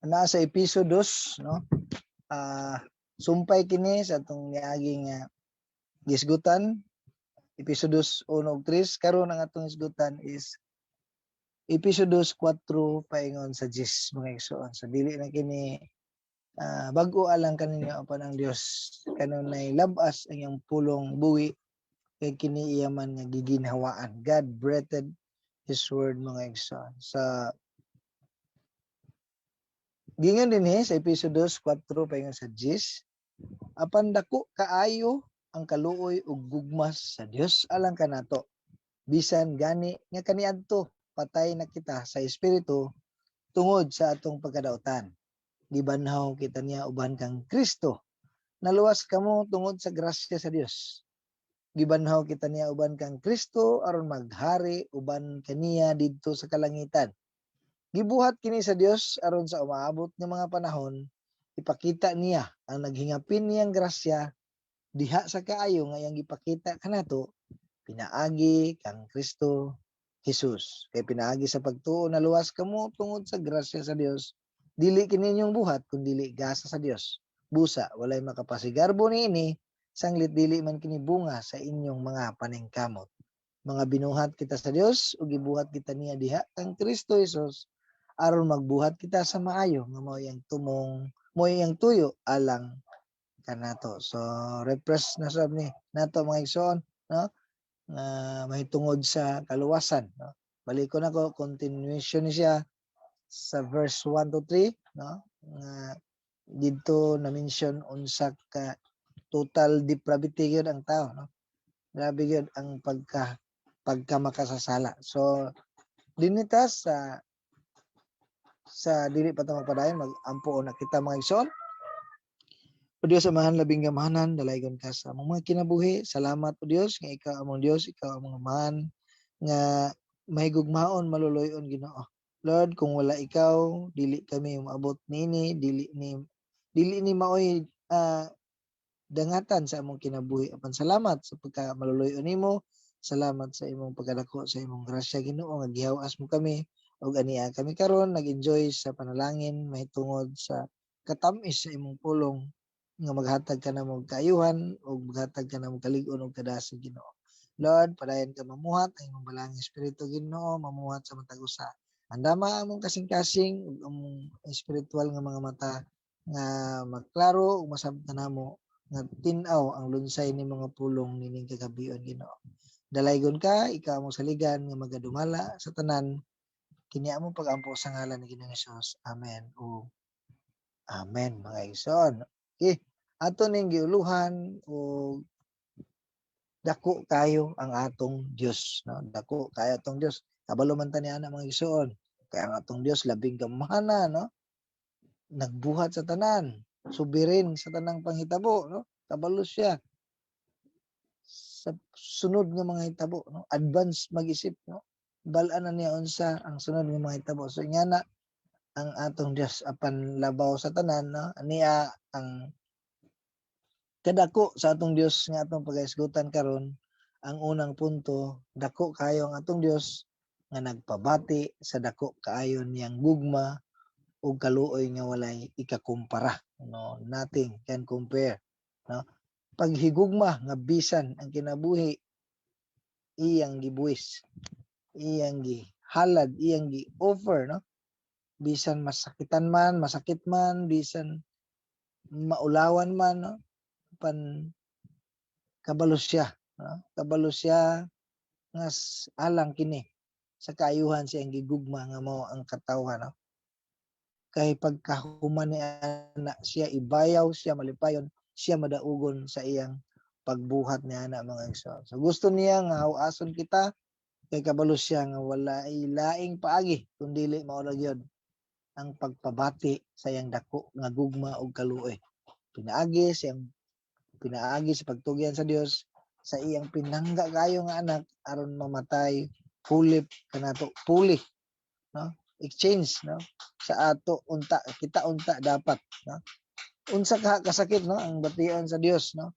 Naa sa Episo 2, no? Sumpay kini sa atong niaging gisgutan, Episo 2, 1 ug 3. Karon ang atong hisgutan is Episo 2, 4 paingon sa 10, mga igsoon. So dili na kini bag-o alang kaninyo, apan ang Dios kanunay labas ang iyang pulong buhi kay kini iya man nga giginhawaan. God breathed His word, mga igsoon. Sa gingon dinhi sa Episo 2, 4 paingon sa 10, "Apan dako kaayo ang kaluoy ug gugmas sa Dios alang kanato. Bisan gani nga kaniadto patay na kita sa espiritu tungod sa atong pagkadautan, gibanhaw kita niya uban kang Kristo. Naluwas kamo tungod sa grasya sa Dios. Gibanhaw kita niya uban kang Kristo aron maghari uban kaniya didto sa kalangitan. Gibuhat kini sa Dios aron sa umaabot nga mga panahon ipakita niya ang naghingapin niyang grasya diha sa kaayo nga iyang gipakita kanato pinaagi kang Kristo Jesus. Kay pinaagi sa pagtuo naluwas kamo tungod sa grasya sa Dios. Dili kini inyong buhat kun dili gasa sa Dios. Busa walay makapasigarbo niini, sanglit dili man kini bunga sa inyong mga paningkamot. Mga binuhat kita sa Dios ug gibuhat kita niya diha kang Kristo Jesus aron magbuhat kita sa maayo nga mao iyang tumong mao iyang tuyo alang kanato." So refresh na sab ni nato, mga igsoon, no, nga mahitungod sa kaluwasan, no? Balikon nako, continuation ni siya sa verse 1 to 3, no, nga didto na mention unsa ka total depravity gyud ang tao, no? Grabe gyud ang pagka pagka makasasala. So dinhi ta sa dili pa ta magpadayon, mag-ampo na kita, mga igsoon. O Dios Amahan, labing gamhanan, dalaygon ka sa among mga kinabuhi. Salamat, O Dios, nga ikaw among Dios, ikaw among Amahan nga mahigugmaon, maluloy-on, Ginoo. Lord, kung wala ikaw, dili kami moabot niini, dili ni maoy dangatan sa among kinabuhi. Apan salamat sa pagka maluloy-on nimo. Salamat sa imong pagkadako, sa imong grasya, Ginoo, nga gihawas mo kami ug ania kami karon nag-enjoy sa panalangin mahitungod sa katam-is sa imong pulong nga maghatag ka namo og kaayuhan ug maghatag ka namo kalig-on ug kadasig, Ginoo. Lord, padayon ka mamuhat ang imong balaang espiritu, Ginoo, mamuhat sa matag usa. Andama among kasing-kasing ug among espiritual nga mga mata nga maklaro ug masabtan namo nga tin-aw ang lunsay ni mga pulong nining kagabion, Ginoo. Dalaygon ka, ikaw among saligan nga magadumala sa tanan. Kini among pagampo sa ngalan ni Ginoong Hesus. Amen. O Amen, mga igsoon. Okay. Ato ning giuluhan og dako kayo ang atong Dios, no? Dako kayo atong Dios. Kabalo man ta ni ana, mga igsoon. Kaya ang atong Dios labing gamhanan, no? Nagbuhat sa tanan, sovereign sa tanang panghitabo, no? Kabalo siya sa sunod nga mga hitabo, no? Advance mag-isip, no? Bal-an na niya unsa ang sunod nga mga hitabo. So ingana ang atong Dios, apan labaw sa tanan, no? Ania ang kadako sa atong Dios nga atong pagahisgutan karon. Ang unang punto, dako kayo ang atong Dios nga nagpabati sa dako kaayo niyang gugma ug kaluoy nga walay ikakumpara, no? Nothing can compare, no? Paghigugma nga bisan ang kinabuhi iyang gibuwis, iyang gihalad, iyang gi-offer, no? Bisan masakitan man, masakit man, bisan maulawan man, no, pan kabalo siya, no? Kabalo siya nga alang kini sa kaayuhan sa iyang gigugma nga mao ang katawhan, no? Kay pagkahuman ni ana siya ibayaw, siya malipayon, siya madaugon sa iyang pagbuhat ni ana, mga igsoon. So gusto niya nga hawason kita kay kabalo siya nga wala laing paagi kun dili mao ra gyud ang pagpabati sa iyang dako nga gugma ug kaluoy. Pinaagi sa pagtugyan sa Dios sa iyang pinangga kayo nga anak aron mamatay pulip kanato, puli, no? Exchange, no, sa ato unta, kita unta dapat, no? Unsa ka kasakit, no, ang bation sa Dios, no,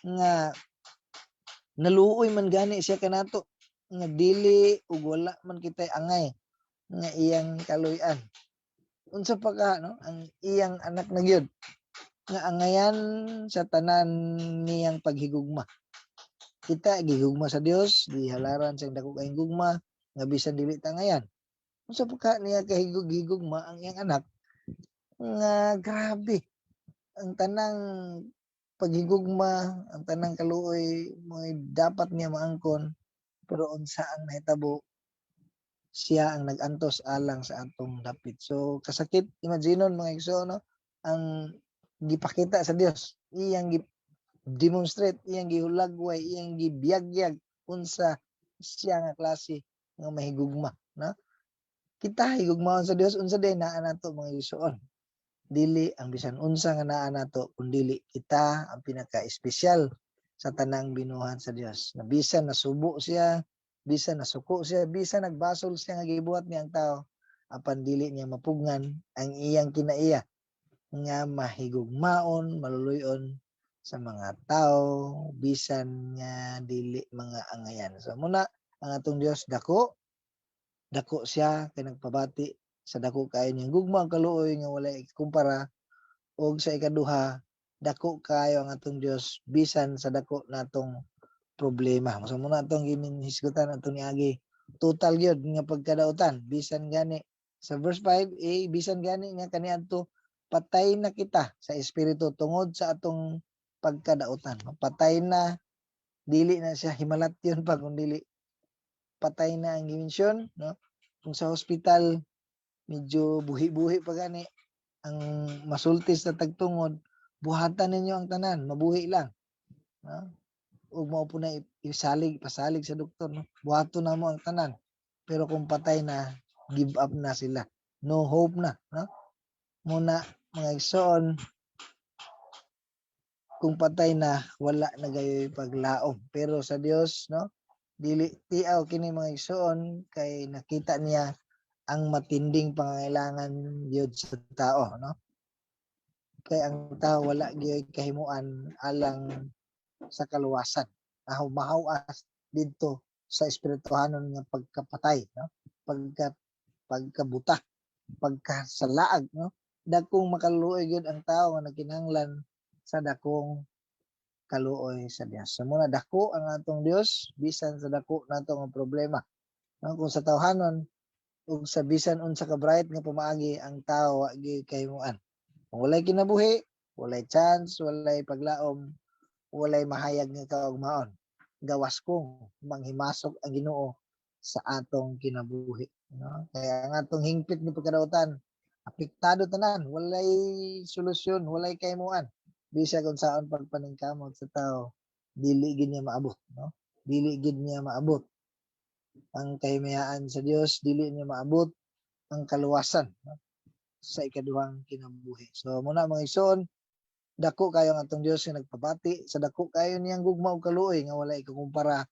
nga naluoy man gani siya kanato nga dili ug wala man kitay angay nga iyang kaluy-an. Unsa pa ka, no, ang iyang anak na gyud nga angayan sa tanan niyang paghigugma. Kita gihugma sa Dios, gihalaran sa dako kayong gugma nga bisan dili ta angayan. Unsa pa ka niya kahigug-higugma ang iyang anak nga grabe ang tanang paghigugma, ang tanang kaluoy mo'y dapat niya maangkon, pero unsa ang nahitabo? Siya ang nag-antos alang sa atong dapit. So kasakit imaginon, mga igsoon, no, ang gipakita sa Dios, iyang gi demonstrate, iyang gihulagway, iyang gibiyagyag unsa siya nga klase nga mahigugma, no? Kita higugmaon sa Dios, unsa day naa nato, mga igsoon? Dili ang bisan unsa nga naa nato, kundili kita ang pinaka-espesyal sa tanang binuhat sa Dios. Na bisan nasubo siya, bisan nasuko siya, bisan nagbasol siya nga gibuhat niya ang tao, apan dili niya mapugngan ang iyang kinaiya nga mahigugmaon, maluluyon sa mga tao bisan nga dili mga angayan. So muna ang atong Dios dako, dako siya kay nagpabati sa dako kaayo niyang gugma ug kaluoy nga walay ikumpara, ug sa ikaduha, dako kaayo ang atong Dios bisan sa dako natong problema. So muna atong gihisgutan atong niagi, total gyud nga pagkadautan, bisan gani sa verse 5a, bisan gani nga kaniadto patay na kita sa espiritu tungod sa atong pagkadautan. Patay na, dili na siya himalatyon pa kung dili patay na ang gimensyon, no? Kung sa hospital medyo buhi-buhi pa gani, ang masulti sa tagtungod, "Buhatan ninyo ang tanan, mabuhi lang," no? Ug mao po na isalig pasalig sa doktor, no, "Buhaton namo ang tanan." Pero kung patay na, give up na sila, no hope na, no? Muna, mga igsoon, kung patay na, wala na gayoy paglaom. Pero sa Dios, no, dili tiaw kini, mga igsoon, kay nakita niya ang matinding pangangailangan gyud sa tao, no? Kay ang tao wala gyud kahimuan alang sa kaluwasan. Ahaw mahaw-as didto sa espirituhanon nga pagkapatay, no, pagkabuta, pagkasalaag, no? Dakong makaluoy gyud ang tao nga nagkinahanglan sa dakong kaluoy sa Dios. So muna dako ang atong Dios bisan sa dako nato nga problema. No, kung sa tawhanon ug sa bisan unsa ka bright nga pamaagi, ang tao wa gyud kahimuan. Kung walay kinabuhi, walay chance, walay paglaom, walay mahayag nga kaugmaon. Gawas kung manghimasok ang Ginoo sa atong kinabuhi, no? Kaya ang atong hingpit ni pagkadautan, apektado tanan, walay solusyon, walay kahimuan. Bisag unsaon pagpaningkamot sa tao, dili gid niya maabot, no? Dili gid niya maabot ang kahimayaan sa Dios, dili niya maabot ang kaluwasan, no, sa ikaduhang kinabuhi. So muna, mga igsoon, dako kayo ang atong Dios nga nagpabati sa dako kayo niyang gugma ug kaluoy nga wala ikukumpara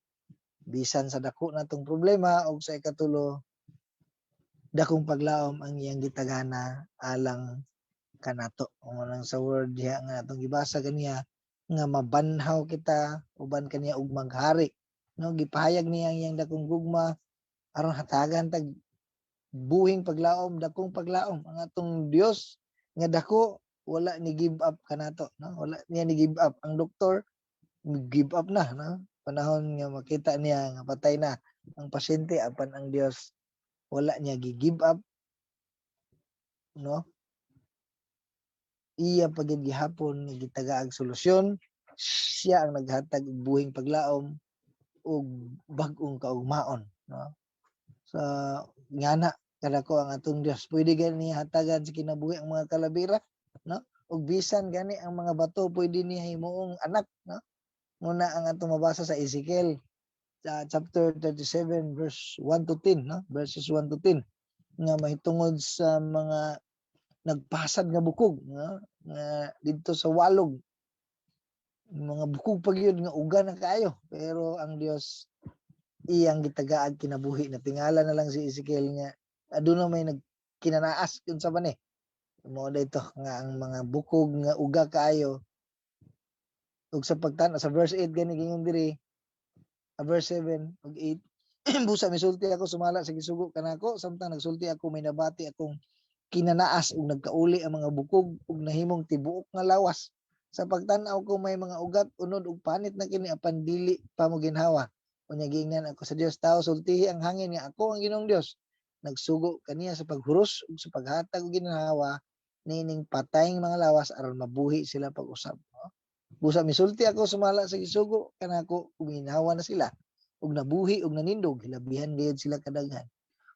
bisan sa dako natong problema, ug sa ikatulo, dakong paglaom ang iyang gitagana alang kanato. Mao nang sa word diha nga atong gibasa ganiya nga mabanhaw kita uban kaniya ug maghari, no? Gipahayag niya ang iyang dakong gugma aron hatagan tag buhing paglaom, dakong paglaom. Ang atong Dios nga dako, wala ni give up kanato, no? Wala niya ni give up. Ang doktor give up na, no, panahon nga makita niya nga patay na ang pasyente, apan ang Dios wala niya gi-give up, no? Iya pa gid gihapon nga gitagaag solusyon. Siya ang naghatag og buhing paglaom ug bag-ong kaugmaon, no? Sa ngana kadako ang atong Dios, pwede gani niya hatagan sa kinabuhi ang mga kalabira, no? Ug bisan gani ang mga bato pwede niya himuong anak, no? Muna ang atong mabasa sa Ezekiel sa chapter 37 verse 1 to 10, no, verses 1 to 10, nga mahitungod sa mga nagpasad nga bukog, no, nga didto sa walog, mga bukog pa gyud nga uga na kaayo, pero ang Dios iyang gitagaag kinabuhi. Na tingala na lang si Ezekiel nga aduna may nagkinanaas unsa ba ni mo dito nga ang mga bukog nga uga kaayo. Ug sa pagtan sa verse 8 gani gingon diri, verse 7 ug 8, "Busa misulti ako sumala sa gisugo kanako. Samtang nagsulti ako, may nabati akong Kinanaas ug nagkauli ang mga bukog ug nahimong tibuok nga lawas. Sa pagtan-aw ko, may mga ugat, unod ug panit na kini, apan dili pa mo ginhawa. Unya giingnan ako sa Dios, "Tao, sultihi ang hangin nga ako ang Ginoong Dios nagsugo kaniya sa paghuros ug sa paghatag og ginhawa niining patayng mga lawas aron mabuhi sila pag-usab," no? Busa misulti ako sumala sa gisugo kanako ug ginhawa na sila ug nabuhi ug nanindog, hilabihan gayud sila kadaghan.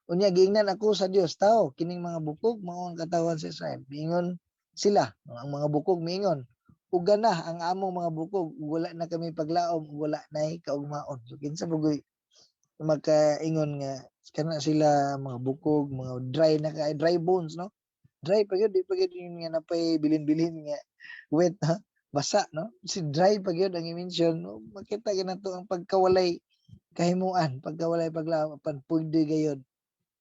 Unya giingnan ako sa Dios, "Tao, kining mga bukog mao ang katawhan sa Israel. Miingon sila," ang mga bukog miingon, "Uga na ang among mga bukog ug wala na kami paglaom ug wala nay kaugmaon." So kinsa pugoy makaingon nga kana sila mga bukog, mga dry na kay, dry bones, no? Dry pa gyud, di pa gyud yun nga napay bilin-bilin nga wet, ha, basa, no? Si dry pa gyud ang i-mention, no? Makita gyud nato ang pagkawalay kahimuan, pagkawalay paglaom, apan pwede gayud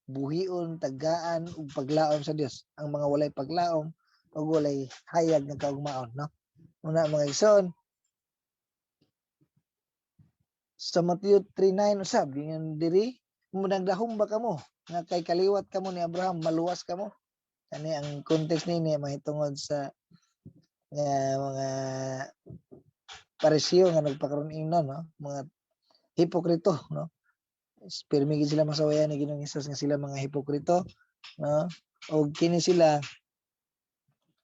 buhion, tagaan ug paglaom sa Dios ang mga walay paglaom ug walay hayag nga kaugmaon, no? Una, mga igsoon, sa Matthew 3:9 usab giingon diri, "Mo nagdahom ba kamo nga kay kaliwat kamo ni Abraham maluwas kamo?" Kani ang context nini mahitungod sa nga mga Pariseo nga nagpakaron ingnon, no, mga hipokrito, no? Pirmi gid sila masawayan ni Ginoong Hesus nga sila mga hipokrito, no? Og kini sila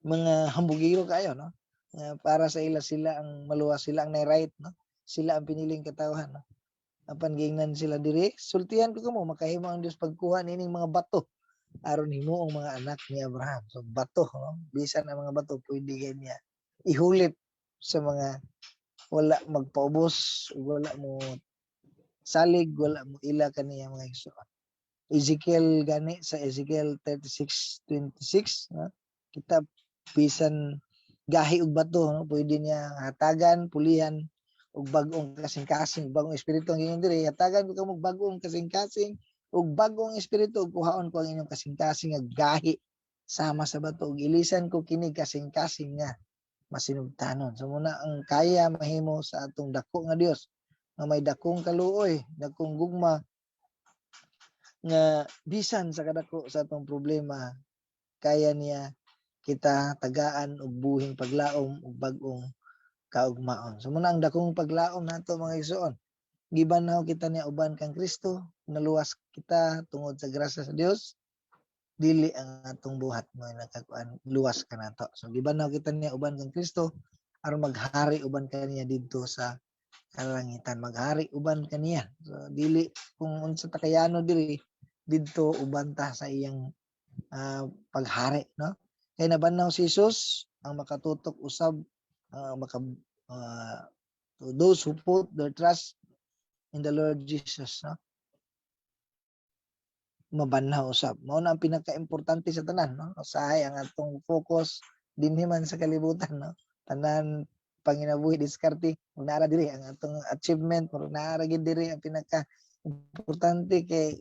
mga hambugiro kayo, no? Nga para sa ila, sila ang maluwas, sila ang nay right, no? Sila ang piniling katawhan, no? Apan giingnan sila diri, "Sultihan ko kamo, makahimo ang Dios pagkuha niining mga bato aron himuong mga anak ni Abraham." So bato, no? Bisan ang mga bato pwede niya ihulip sa mga wala magpaubos, wala mo salig, wala mo ila kaniya, mga igsoon. Ezekiel gani, sa Ezekiel 36:26, no? Kita bisan gahi og bato, no, pwede niya hatagan, pulihan og bag-ong kasing-kasing, bagong espiritu. Ang giingon diri, "Hatagan ko kamo og bag-ong kasing-kasing ug bag-ong espiritu ug kuhaon ko ang inyong kasing-kasing nga gahi sama sa bato ug ilisan ko kini kasing-kasing nga masinugtanon." So muna ang kaya mahimo sa atong dako nga Dios nga may dakong kaluoy, dakong gugma, nga bisan sa kadako sa atong problema, kaya niya kita tagaan og buhing paglaom ug bag-ong kaugmaon. So muna ang dakong paglaom nato, mga igsoon. Gibanhaw kita niya uban kang Kristo, naluwas kita tungod sa grasya sa Dios, dili ang atong buhat mo nakakuan luwas kanato. So gibanhaw kita niya uban kang Kristo aron maghari uban kaniya didto sa kalangitan, maghari uban kaniya. So dili kung unsa ta kayano diri, didto uban ta sa iyang paghari, no? Kay nabanhaw si Jesus, ang makatutok usab maka to those who put their trust in the Lord Jesus, no, mabanhaw usab. Mao na ang pinakaimportante sa tanan, no? Usahay ang atong focus dinhi man sa kalibutan, no, tanan panginabuhi, diskarte ug naara diri ang atong achievement, murag naara gid diri ang pinaka importante kay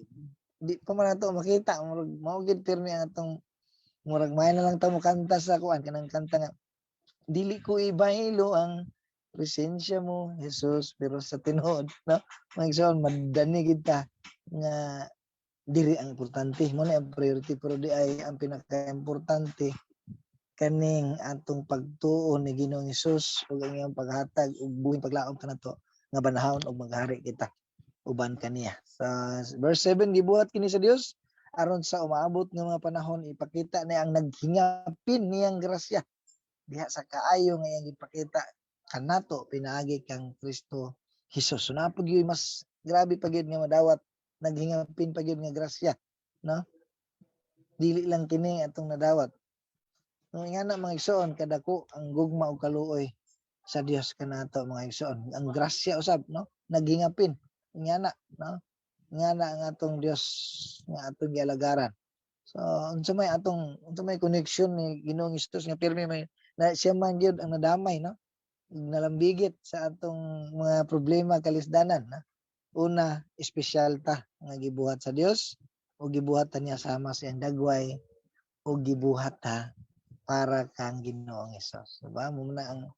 di pa man nato makita. Murag mao gid pirmi ang atong murag may na lang ta mo kanta sa kuan, kanang kanta nga "Dili ko ibaylo ang presensya mo, Jesus," pero sa tinuod, no, mga igsoon, madani gid ta nga diri ang importante mo na ang priority, pero di ay ang pinaka-importante kaning atong pagtuo ni Ginoong Hesus ug ang iyang paghatag ug buhing paglaom kanato nga banhawon ug maghari kita uban kaniya. Sa verse 7, gibuhat kini sa Dios aron sa umaabot nga mga panahon ipakita niya ang naghingapin niyang grasya diha sa kaayo nga iyang gipakita kanato pinaagi kang Kristo Jesus. So naa pa gyud mas grabe pa gyud nga madawat, naghingapin pa gyud nga grasya, no? Dili lang kini atong nadawat. No, nga na, mga igsoon, kadako ang gugma ug kaluoy sa Dios kanato, mga igsoon. Ang grasya usab, no? Naghingapin. Nga na, no? Nga na ang atong Dios nga atong gialagaran. So unsa may connection ni Ginoong Hesus nga pirmi may na siya man gyud ang nadamay, no? Nalambigit sa atong mga problema, kalisdanan, no? Una, espesyal ta nga gibuhat sa Dios o gibuhat ta niya sama sa iyang dagway o gibuhat ta para kang Ginoong Hesus. Diba? Mo na ang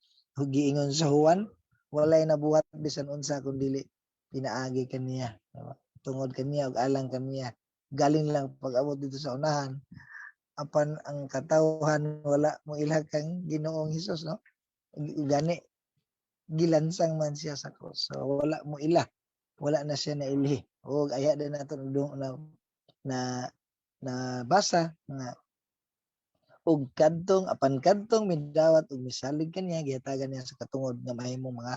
giingon sa Juan, walay nabuhat bisan unsa kun dili pinaagi kaniya. Diba? Tungod kaniya ug alang kaniya. Galing lang pag-abot dito sa unahan, Apan ang katawhan wala mo ilha kang Ginoong Hesus, no? Gani gilansang man siya sa krus. So wala mo ila. Wala na siya nailhi. O aya din nato na na na basa nga og kadtong apan kadtong midawat ug misalig kaniya, gihatagan niya sa katungod nga mahimong mga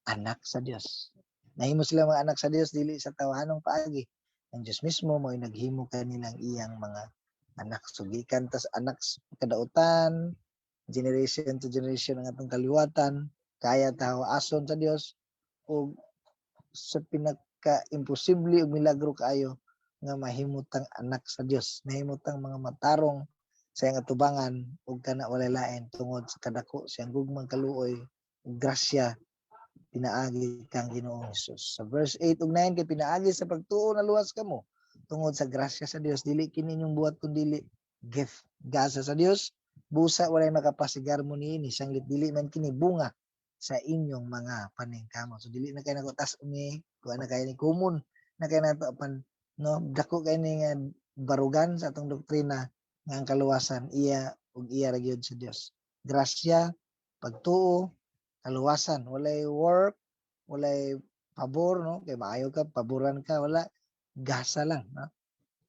anak sa Dios. Nahimo sila mga anak sa Dios dili sa tawhanong paagi. Ang Dios mismo mo'y naghimo kanilang iyang mga anak. So gikan tas anak sa kadautan, generation to generation ang atong kaliwatan, kaya ta ason sa Dios ug sa pinaka imposible ug milagro kaayo nga mahimutang anak sa Dios, mahimutang mga matarong sa iyang atubangan ug kana walay lain tungod sa kadako siyang gugmang kaluoy ug grasya pinaagi kang Ginoong Hesus. Sa verse 8 ug 9, kay pinaagi sa pagtuo naluwas kamo tungod sa grasya sa Dios, dili kini inyong buhat kundi gift, gasa sa Dios, busa walay makapasigar mo niini, sanglit dili man kini bunga sa inyong mga paningkamot. So dili na kay nako tas umi, kuha na kay ni common na kay nato, apan, no, dako kay ni nga barugan sa atong doktrina nga ang kaluwasan iya ug iya ra gyud sa Dios. Grasya, pagtuo, kaluwasan, walay work, walay pabor, no, kay maayo ka, paboran ka, wala, gasa lang, no?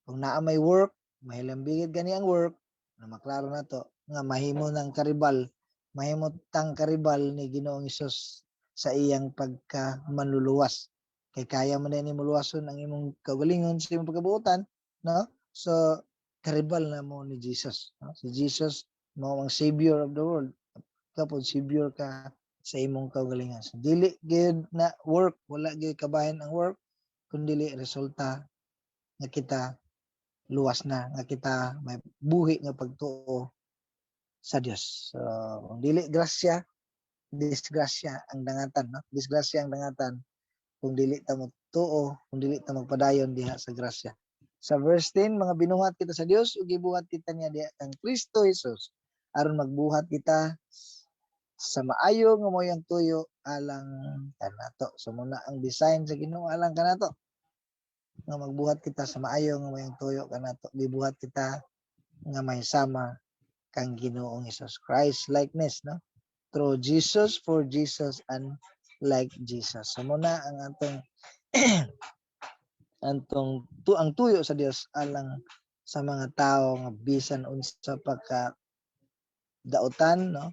Kung naa may work, mahilambigit gani ang work, na maklaro na to nga mahimo ng karibal, mahimo tang karibal ni Ginoong Hesus sa iyang pagka manluluwas. Kay kaya man ni muluwason ang imong kaugalingon sa imong pagkabuotan, no? So karibal na mo ni Jesus, no? Si Jesus mao ang savior of the world. Kapod savior ka sa imong kaugalingon. So, dili gyud na work, wala gyud kabahin ang work, kundi resulta nga kita luwas na, nga kita may buhi nga pagtuo sa Dios. So, kung dili grasya, disgrasya ang dangatan, no? Disgrasya ang dangatan kung dili ta motuo, kung dili ta magpadayon diha sa grasya. Sa verse 10, mga binuhat kita sa Dios ug gibuhat kita niya diha kang Kristo Jesus aron magbuhat kita sa maayo nga mo'y ang tuyo alang kanato. So muna ang design sa Ginoo alang kanato nga magbuhat kita sa maayo nga mo'y ang tuyo kanato. Gibuhat kita nga may sama kang Ginoong Hesus. Christ likeness, no? Through Jesus, for Jesus, and like Jesus. So muna ang atong antong tu ang tuyo sa Dios alang sa mga tao nga bisan unsa pa ka dautan, no,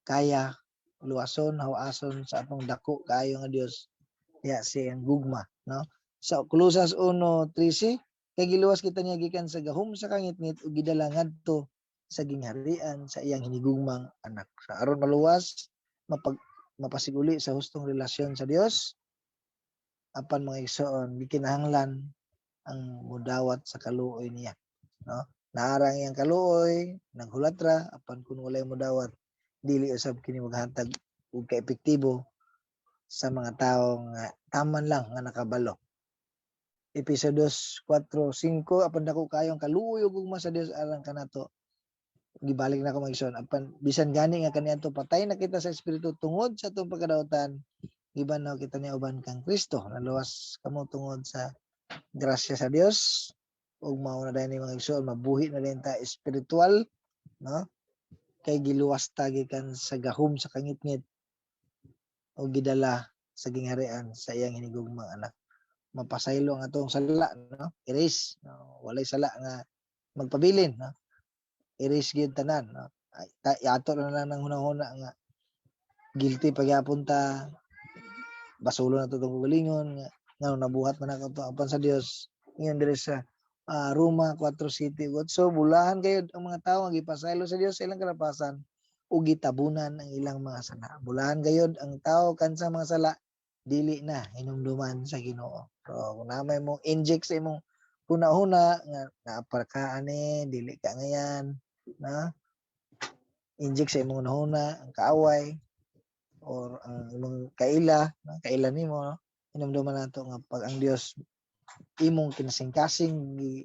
kaya luwason, hawason sa atong dako kaayo nga Dios diha sa iyang gugma, no? Sa Colosas 1:13, kay giluwas kita niya gikan sa gahom sa kangitngit ug gidala ngadto sa gingharian sa iyang hinigugmang anak. Sa aron maluwas, mapag mapasiguli sa hustong relasyon sa Dios, apan mga igsoon, gikinahanglan ang mudawat sa kaluoy niya, no? Naarang iyang kaluoy, naghulat ra, apan kun walay mudawat, dili usab kini maghatag og kaepektibo sa mga tawo nga taman lang nga nakabalo. Episo 2:4-5, apan dako kayong kaluoy ug gugma sa Dios alang kanato. Gibalik na ko, mga igsoon, apan bisan gani nga kaniadto patay na kita sa espiritu tungod sa atong pagkadautan, giban-aw kita niya uban kang Kristo. Naluwas kamo tungod sa grasya sa Dios ug mao na dayon ni, mga igsoon, mabuhi na dayon ta espiritual, no, kay giluwas ta gikan sa gahom sa kangitngit o gidala sa gingharian sa iyang hinigugmang anak. Mapasaylo ang atong sala, no? Erase, no? Walay sala nga magpabilin, no? Erase gyud tanan, no? Ay, ato na lang ng hunahuna nga guilty pagyapon ta, basulo na to tong kaugalingon nga ngano nabuhat man ako to, apan sa Dios ingon diri sa Roma 4:7, so bulahan kayo ang mga tawo nga gipasaylo sa Dios sa ilang kalapasan ug gitabunan ang ilang mga sala. Bulahan gayud ang tao kansa mga sala dili na hinumduman sa Ginoo. So kung naa may mo inject sa imong huna-huna nga naapar ka ani, dili ka ngayan na inject sa imong huna ang kaaway or ang imong kaila, no? Kaila nimo, no? Hinumduman nato nga pag ang Dios imong kinasingkasing gi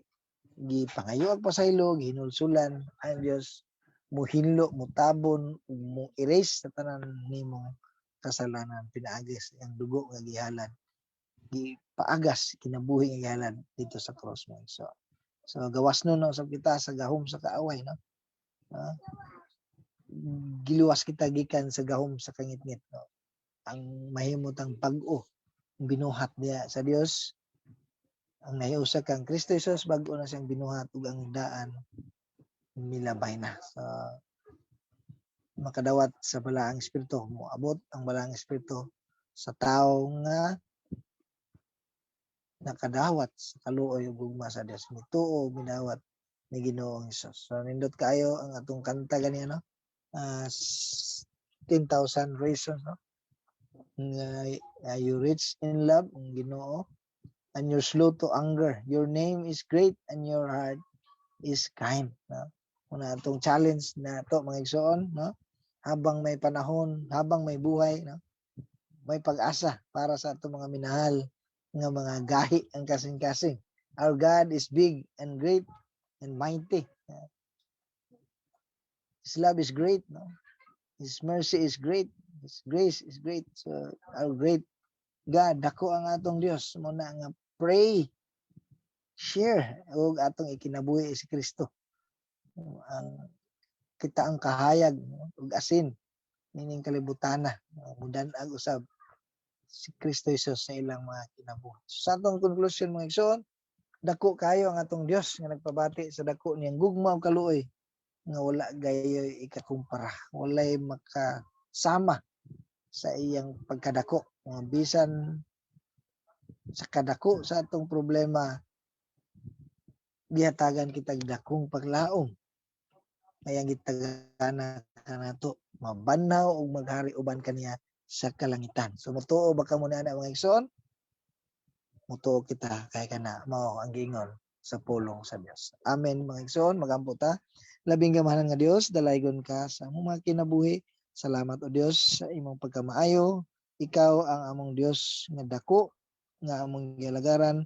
gipangayo og pasaylo, gihinulsulan, ang Dios muhinlo, mutabon ug mo erase sa tanan nimong kasalanan pinaagi sa iyang dugo nga gihalad, gipaagas kinabuhi nga gihalad dito sa cross mo. So So gawas no na usab kita sa gahom sa kaaway, no? Giluwas kita gikan sa gahom sa kangitngit, no? Ang mahimutang bag-o binuhat niya sa Dios, ang nahiusa kang Kristo Jesus, bag-o na siyang binuhat ug ang daan milabay na. So makadawat sa Balaang Espiritu, moabot ang Balaang Espiritu sa tawo nga nakadawat sa kaluoy ug gugma sa Dios, mituo, midawat ni Ginoong Hesus. So nindot kaayo ang atong kanta gani, ano, 10,000 reasons, no, nga you rich in love ang Ginoo and you're slow to anger, your name is great and your heart is kind, no? Una atong challenge na to, mga igsoon, no, habang may panahon, habang may buhay, no, may pag-asa para sa atong mga minahal nga mga gahi ang kasing-kasing. Our God is big and great and mighty. His love is great, no? His mercy is great. His grace is great. So our great God, dako ang atong Dios. Mo na nga pray, share ug atong ikinabuhi si Kristo. Ang kita ang kahayag, no, ug asin nining kalibutana. Mudan-ag usab si Kristo Jesus sa ilang mga kinabuhi. So, sa atong conclusion, mga igsoon, dako kayo ang atong Dios nga nagpabati sa dako niyang gugma ug kaluoy nga wala gayoy ikakumpara, walay makasama sa iyang pagkadako. Nga bisan sa kadako sa atong problema, gihatagan kitag dakong paglaom. Mayang gitagana kanato, mabanhaw ug maghari uban kaniya sa kalangitan. So mutuo ba kamo na, mga igsoon? Mutuo kita kay kana mao ang giingon sa pulong sa Dios. Amen, mga igsoon, magampo ta. Labing gamhanan nga Dios, dalaygon ka sa among mga kinabuhi. Salamat, o Dios, sa imong pagkamaayo. Ikaw ang among Dios nga dako nga among gialagaran,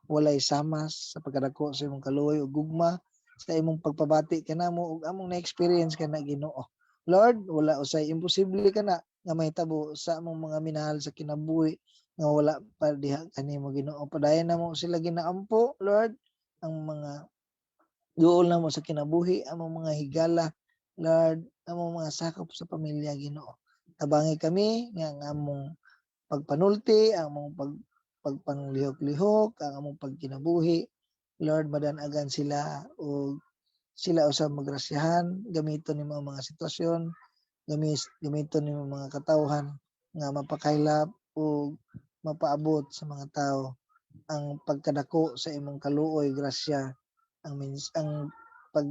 walay samas sa pagkadako sa imong kaluoy ug gugma sa imong pagpabati kanamo ug among na-experience kana, Ginoo. Lord, wala usay imposible kana nga mahitabo sa among mga minahal sa kinabuhi nga wala pa diha kanimo, Ginoo. Padayon namo sila ginaampo, Lord, ang mga duol namo sa kinabuhi, among mga higala, Lord, among mga sakop sa pamilya, Ginoo. Tabangi kami nga ang among pagpanulti, ang among pagpanglihok-lihok, ang among pagkinabuhi, Lord, madanagan sila o sila usab magrasyahan, gamiton nimo ang mga sitwasyon, gamiton nimo mga katawhan nga mapakaylap o mapaabot sa mga tao ang pagkadako sa imong kaluoy, grasya, ang mins ang pag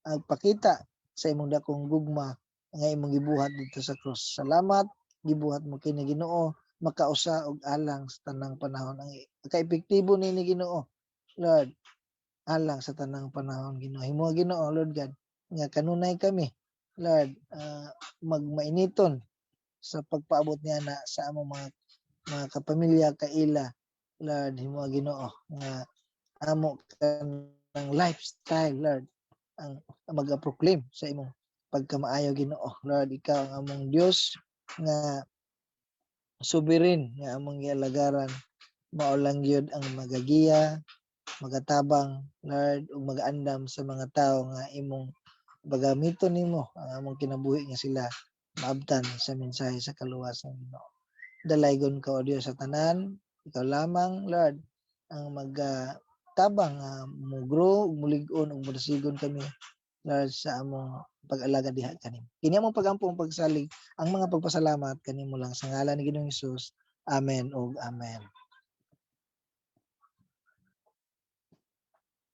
ang pakita sa imong dakong gugma nga imong gibuhat didto sa krus. Salamat gibuhat mo kini, Ginoo, makausa og alang sa tanang panahon. Ang kaepektibo nini, Ginoo, Lord, alang sa tanang panahon, Ginoo. Himoa, Ginoo, Lord God, nga kanunay kami, Lord, magmainiton sa pagpaabot niya na sa among mga kapamilya, kaila. Lord, himoa, Ginoo, nga amo kanang lifestyle, Lord, ang mag-proclaim sa imong pagkamaayo, Ginoo. Lord, ikaw ang among Dios nga sovereign nga among gialagaran, mao lang gyud ang magagiya, magatabang, Lord, ug magaandam sa mga tawo nga imong pagamiton nimo ang among kinabuhi nga sila maabtan sa mensahe sa kaluwasan, Ginoo. Dalaygon ka, O Dios, sa tanan. Ikaw lamang, Lord, ang magatabang nga mo grow ug mulig-on ug modasigon kami, Lord, sa among pag-alagad diha kanimo. Kini among pagampo ug pagsalig ang mga pagpasalamat kanimo lang sa ngalan ni Ginoong Hesus. Amen ug amen.